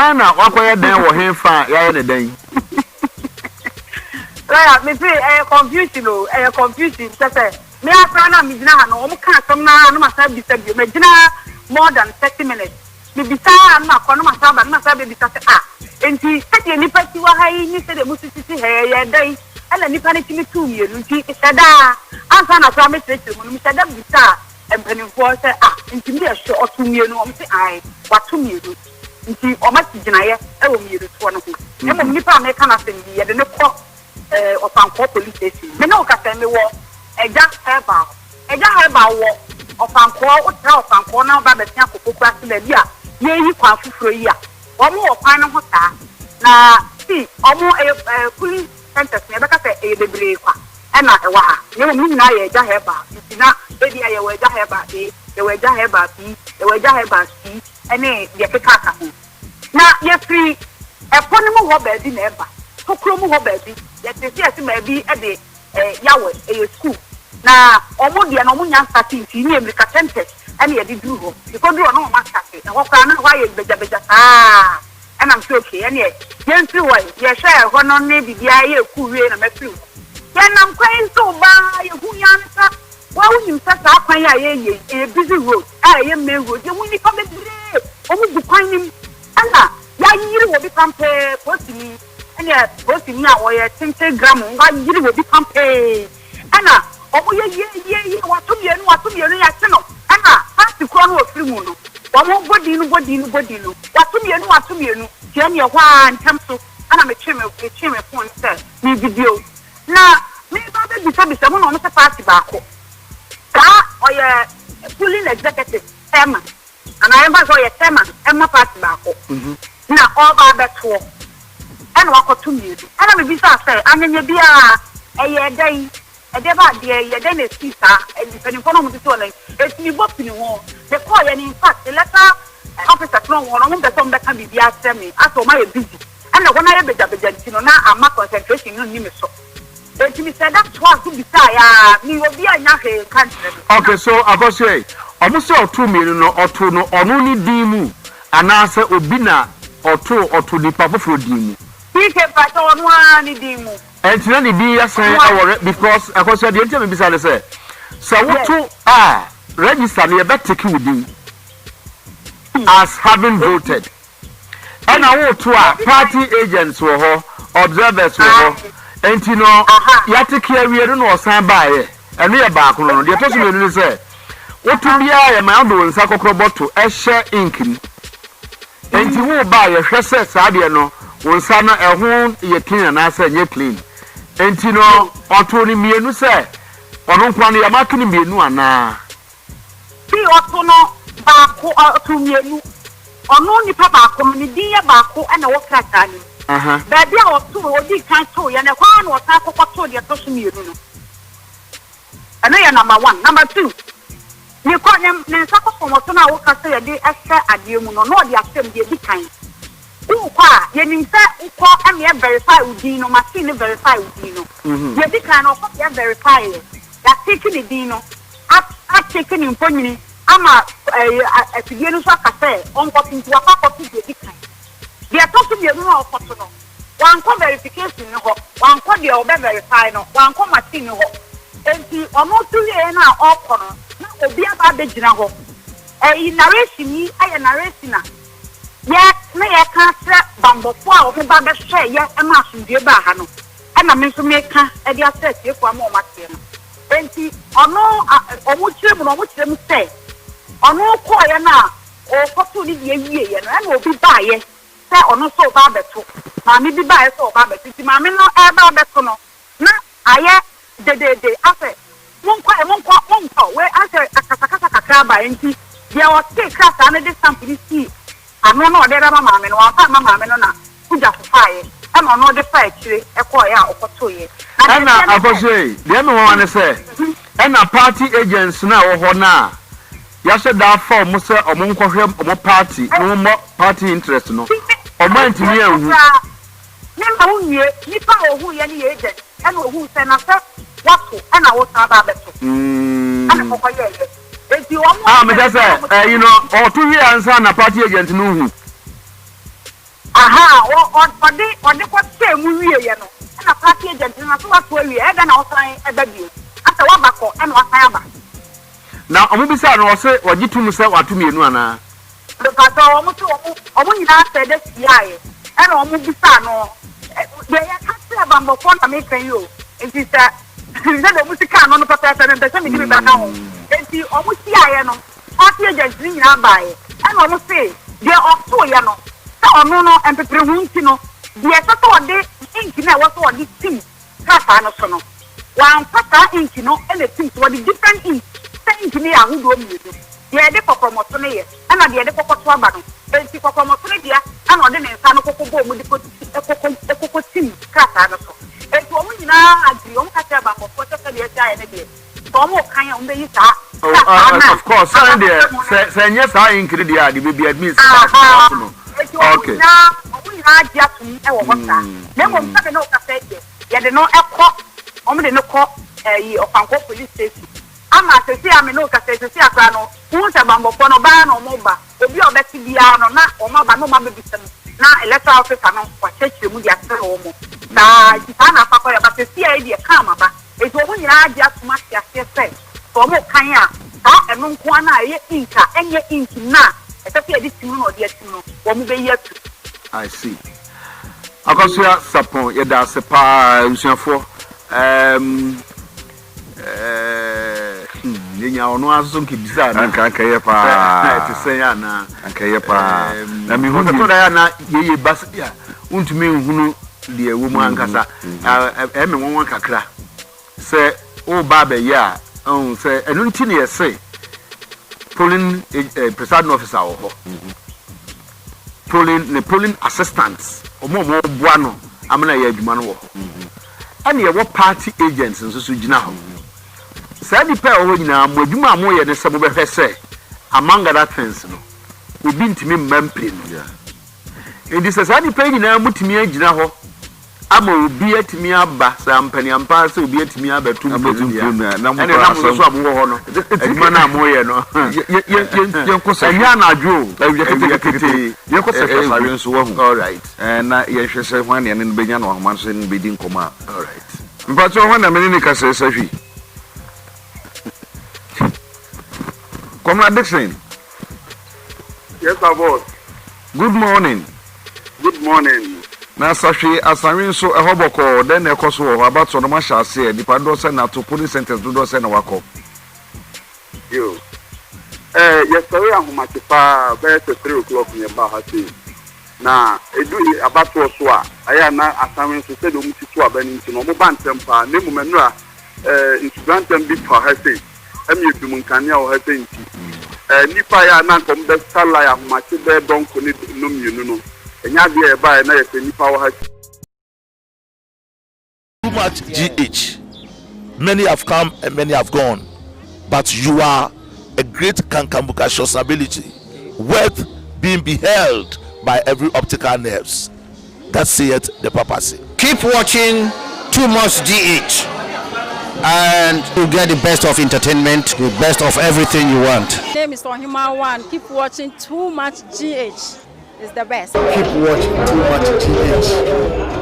Hwan na wakɔyɛ dɛn wɔ he fa a yɛayɛ no dɛn? Lawyer, me se ɛyɛ confusion o, ɛyɛ confusion kyɛ sɛ me ara koraa na megyina ha no, wɔn ka asɛm no ara na masan bisa bio. Magyina ha more than 30 minutes. Mebisa a na makɔ na masan aba na masan abɛbisa sɛ, ah, enti sɛdeɛ nnipa si wɔ ha yi ne sɛdeɛ mo sisi ha yi, ɛyɛ dɛn ɛna nnipa no tumi tuu mmienu? Nti mehyɛ da ansa na koraa mɛkyerɛkyerɛ mu no, mehyɛ da bisa mpanimfoɔ sɛ, ah, nti meyɛ sure ɔto mmienu? Wɔn se ae, wato mmienu, nti wɔn asi gyinaeɛ ɛwɔ mmienu toɔ no ho. Na mmom nipa a meka n'asɛm yi, yɛde ne kɔ Ɔfankɔɔ Police Station. Me ne wo kasa yi, mewɔ Agya Herbal. Agya Herbal wɔ Ɔfankɔɔ. Wotra Ɔfankɔɔ na woba abɛsen akɔ Pokuase baabi a yɛreyi kwan foforɔ yi a, wɔn wɔ kwan no ho saa. Na see, wɔn ɛyɛ cooling centers no, yɛbɛka sɛ ɛyɛ bebree kwa ɛna ɛwɔ ha. Na mmom ne nyinaa yɛ Agya Herbal. Nti na ebi a yɛwɔ Agya Herbal A, yɛwɔ Agya Herbal B, yɛwɔ Agya Herbal C ɛne deɛ ɛkeka aka ho. Na yɛfiri ɛpɔ no mu hɔ baabi na ɛba tokuro mu hɔ baabi. Yɛte sɛ yɛte baabi de Yawɛ, ɛyɛ sukuu. Na wɔn deɛ no wɔn nya nsase nti ne yɛ mmirika tɛntɛ ɛna yɛde duru hɔ. Yɛkɔduru hɔ na wɔn asase ɛhɔ koraa na ɛhɔ ayɛ bagyabagya saa. Ɛna mese okay, ɛneɛ yɛmfiri hɔ ɛ. Yɛhwɛɛ ɛhɔ no ne biribiara yɛɛ cool wie na mafiri hɔ. Yɛnam kwan yi so baa, yɛhu yɛn ara ne sɛ woa wonim sɛ saa kwan yi a yɛreyɛ yi ɛyɛ busy road a ɛyɛ main road. Yɛhu nnipa bebree, wɔn gu kwan no mu ɛna yɛayere wɔ bi pampɛɛ. Polisini ɛneɛ polisini a ɔyɛ tenten gram wayere wɔ bi pampɛɛ, ɛna wɔn yɛ yie yie yie, wato mmienu, wato mmienu, yɛakye no. Ɛna party korɔ no wɔfiri mu no, wɔn bɔ din no, bɔ din no, bɔ din no, wato mmienu, wato mmienu. Tiɛ neɛ hɔ a ntɛm so ɛna metwe me phone sɛ me video na meba bɛbisabisa mu na wɔn sɛ party baako saa ɔyɛ polling executive chairman anaa yɛmfa sɛ ɔyɛ chairman ɛma party baako na ɔreba abɛtoɔ ɛna wakɔto mmienu. Ɛna mebisa sɛ anyanya biara ɛyɛ dɛn, ɛdeɛ ba adeɛ yɛ dɛn na esi saa? Mpanimfoɔ no a wɔn tete hɔ no esi mi bɔ pini ho. Mekɔɔ yɛ no, in fact, electoral officers no wɔ hɔ no, wɔn mpɛ sɛ wɔn bɛka biribi akyerɛ me asɛ wɔn ayɛ busy ɛna wɔn ayɛ bagyabagya, nti no na ama concentration no nni me so. Eti mi sɛ da toa so bisa ya mi obi a nya hwee nka nkyerɛ mi. Okay, so Akɔsua yi, ɔmo sɛ ɔto mmienu no, ɔto no ɔno ne din mu anaasɛ obi na ɔto nipa foforɔ din mu? PK, mpakyɛ, ɔno ara ne din mu. Ɛnti na ne din yɛ sɛn ɛwɔ because Akɔsua, deɛ nti a mebisa ne sɛ woto a, register no yɛbɛtick wo din as having voted, ɛna woto a, party agents wɔ hɔ, observers wɔ hɔ, nti no yɛatick awie no na ɔsan baeɛ. Ɛno yɛ baako no. Deɛ ɛtɔ so mmienu ne sɛ woto biara yɛ ma wode wo nsa kɔkorɔ bɔto ɛhyɛ ink mu, nti wo ba a yɛhwɛ sɛ saa deɛ no wo nsa no ɛho yɛ clean anaasɛ ɛnyɛ clean. Nti no ɔto no mmienu sɛ ɔno nkoa no yɛmark no mmienu anaa? Bi ɔto no baako, ɔto mmienu. Ɔno nipa baako no ne din yɛ baako ɛna ɛwɔ krataa no mu. Baabi a ɔto odi kan too yɛ no, ɛhɔ ara na ɔsan kɔkɔ too deɛ ɛtɔ so mmienu no. Ɛno yɛ number one. Number two, ne kɔ ne nsa kɔ fam ɔto no a woka sɛ yɛde ɛhyɛ adeɛ mu no na ɔde ahyɛ mu deɛ edi kan. Wokɔ a, yɛnim sɛ wokɔ ɛna yɛ verify wo din no, machine no verify wo din no. Deɛ edi kan no, ɔkɔ yɛ verify yɛ, yɛatick ne din no, atick ne mfonini ama ɛyɛ afidie no nso aka sɛ ɔnkɔto, nti wakɔ akɔto deɛ edi kan. Deɛ ɛtɔ so mmienu no a ɔkɔto no, wankɔ verification no hɔ, wankɔ deɛ ɔbɛ verify no, wankɔ machine no hɔ. Nti ɔno nso wie no a ɔrekɔ no na obi aba abɛgyina hɔ. Ɛyi narration yi ɛyɛ narration a yɛ na yɛka akyerɛ bambɔfoɔ a wɔn ba bɛhwɛ yɛ ɛma asomdue baa ha no, ɛna me nso meka ɛde akyerɛ atiefoɔ ama wɔn ateɛ no. Nti ɔno wɔn kyerɛ mu no, wɔn kyerɛ mu sɛ ɔno kɔɔyɛ no a ɔkɔtoo ne deɛ wieɛ no, ɛna obi baayɛ sɛ ɔno nso ɔba abɛto. Maame bi baayɛ sɛ ɔba abɛto, nti maame no ɛreba abɛto no na ayɛ dedeede asɛ monkɔ ɛ, monkɔ, monkɔ wei, asɛ akasakasa kakra aba. Nti deɛ ɔtee krataa no de stamp no sii ano na ɔde bɛma maame no, wamfa amma maame no na kugya fofaeɛ, ɛna ɔno de fa akyire ɛkɔɔeɛ a ɔkɔtoeɛ. Ɛna Akɔsua yi, deɛ me wɔn ne sɛ ɛna party agents no a ɛwɔ hɔ no a yɛahyɛ da afa ɔmo sɛ ɔmo nkɔhwɛ ɔmo party na ɔmo mmɔ party interest no, ɔmo antumi anhu. Ne ma wo nwie, nipa a ohun yɛ ne yɛ agent ɛna ohun sɛ na sɛ wato ɛna wosan ba abɛto ɛna kɔkɔ yɛ yɛ eti wɔn. A meka sɛ ɛyi no, ɔto wie ansa na party agent no hu. Ahaa, ɔ, ɔ, ɔde, ɔde kɔhyɛɛ mu wieeɛ no, ɛna party agent no, na sɛ wato awie a, ɛdɛn na wosan ba bio? Asɛ woaba kɔ, ɛna wasan aba. Na wɔbisaa no, ɔse ɔgye tom sɛ wato mienu anaa? Mepakyɛw, wɔn se wɔn, wɔn nyinaa sɛɛ da hyiaeɛ, ɛna wɔn bisaa no, deɛ yɛka kyerɛɛ banbɔfoɔ na meka yi o, nti sɛ, sɛdeɛ wɔn si kaa no no pɛpɛɛpɛ, mempɛ sɛ mede bi bɛka ho, nti wɔn hyiaeɛ no, Party agents no nyinaa baeɛ ɛna wɔn se deɛ ɔtoeɛ no sɛ ɔno no mpepereho nti no deɛ ɛsɛ sɛ ɔde ink no a ɛwɔ sɛ ɔde tim krataa no so no wamfa saa ink no na ɛtim so, ɔde different ink, sɛ ink no yɛ ahodoɔ mmienu, deɛ yɛde kɔkrɔmɔto no yɛ ɛna deɛ yɛde kɔkɔto aba no, enti kɔkrɔmɔto no deɛ ɛna ɔde ne nsa no kɔkɔ bɔɔ mu de kɔkɔ tim krataa no so, enti wɔn nyinaa agree, wɔn ka kyerɛɛ bammɔfoɔ sɛ sɛdeɛ ɛsɛ ayɛ no deɛ. Sɛ wɔn kan a wɔn bɛyi saa Oh, krataa no a of course, sɛ aba deɛ bɛka mu no. sɛ sɛ ɛnyɛ saa ink no deɛ a deɛ bɛbi admin sɛ saa Ahaa, so no. eti wɔn Okay. nyinaa wɔn nyinaa agye atom wɔ hɔ saa. Na mmom sɛdeɛ na ɔkasa yi deɛ, yɛde no kɔ, wɔn de no kɔ ɛyi Ɔfankɔɔ police station. Ama seesei a me ne wo kasa yi, seesei a koraa no, wohu sɛ bammɔfoɔ no ɔbaa na wɔn ba. Obi a ɔbɛte biara no na wɔn aba na wɔn abɛbisa mu na electoral officer no wakyerɛkyerɛ mu de akyerɛ wɔn. Saa, nti saa na akɔ akɔyɛ. But seesei a yi deɛ, calm aba. Enti wɔn nyinaa agye atom ate aseɛ sɛ, sɛ wɔrekan a, saa ɛno nko ara no a ɛyɛ ink a ɛnyɛ ink no a ɛsɛ sɛ yɛde tim no na wɔde atim no, wɔbɛyi atum. I see. Akosua Sarpong yɛda ase paa abusuafoɔ ɛɛm ɛɛ hmm yɛnya ɔno ara nso nkebisa anaa Anka anka ɛyɛ sɛ paa. ɛte sɛn anaa Anka ɛyɛ paa. ɛɛm Na mehu ɛtɔ deɛ. da yɛ a na yɛyɛ ba sɛ bi a wontumi nhunu deɛ ɛwɔ mu ankasa. Ɛyɛ me nwanwa kakra sɛ woreba abɛyɛ a, ɔhu sɛ ɛno nti na yɛse polling presiding officer wɔ hɔ, polling ne polling assistants, wɔn a wɔboa no ama no ayɛ adwuma no wɔ hɔ, ɛna yɛwɔ party agents nso so gyina hɔ. Saa nnipa a ɛwɔ hɔ nyinaa, mo adwuma a moyɛ ne sɛ mobɛhwɛ sɛ among other things no, obi ntumi mma mpire no. Enti sɛ saa nnipa yi nyinaa mutumi agyina hɔ ama obi atumi aba, sɛ ampaniampa ara sɛ obi atumi abɛto mprenu deɛ a, ɛnneɛ na mo nso a mowɔ hɔ no, adwuma no a moreyɛ no, ɛnyɛ anadwo o, awia ketee. Yɛnkɔ sɛ hwɛ sare nso wahu. All right. Na yɛnhwɛ sɛ hwan na yɛne no bɛnya no ahoma no so ne no bɛdi nkɔmmɔ a. All right. Mpakyɛw hwan na me ne no kasa yi Sahwi? Comrade Dickson. Yes sir boss. Good morning. Good morning. Na Sahwe Asanwe nso ɛhɔ bɔkɔɔ, dɛn na ɛkɔ so wɔ hɔ? Abatoɔ no moahyɛ aseɛ, nnipa dodoɔ sɛn na ato, polling centres dodoɔ sɛn na wakɔ? Yo. Eh, yɛsɔre ahomakye paa bɛyɛ sɛ 3 o'clock na yɛbaa ha sei. Na edu abatoɔ so a, ɛyɛ a na Asanwe nso sɛdeɛ wɔn si to aba no nti no, wɔn ba ntɛm paa. Na mmom ɛnora eh, nsubrantam bi fa ha sei, ɛma yɛdum nkanea wɔ ha sei nti, eh, nnipa a ɛyɛ a na anka wɔn bɛsa line ahomakye bɛyɛ dɔnko ne nnɔmmienu no, ɛnyɛ adeɛ a yɛbaeɛ na yɛsɛ nnipa wɔ ha. Too much GH. Many have come and many have gone, but you are a great kankambukacious ability, worth being beheld by every optical nerves. That saith the papacy. Keep watching Too Much GH and you get the best of entertainment, the best of everything you want. Name is Ohima One. Keep watching Too Much GH. It's the best. Keep watching Too Much GH.